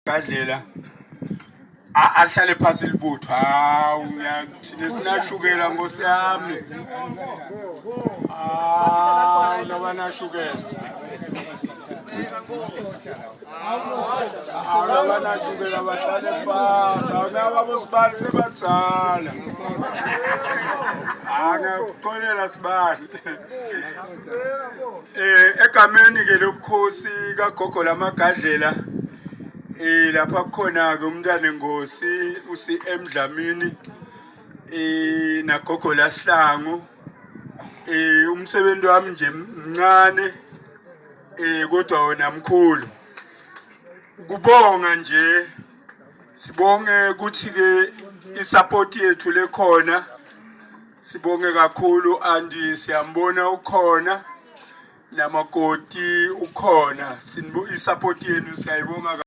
Gadlela ahlale phansi libutho. Hawu, thina sinashukela, nkosi yami. Hawu, nabanashukela, hawu, nabanashukela bahlale phansi. Hawu, nababo sibali sebadzala. Angakuxolela sibali. Egameni ke lobukhosi kagogo lamagadlela, lapha kukhona ke umntana Nkosi uCM Dlamini nagogo laSihlangu. Umsebenzi wami nje mncane, kodwa wona mkhulu. Kubonga nje, sibonge ukuthi ke isupport yethu lekhona, sibonge kakhulu. Andi siyambona ukhona namakoti ukhona, isupport yenu siyayibonga.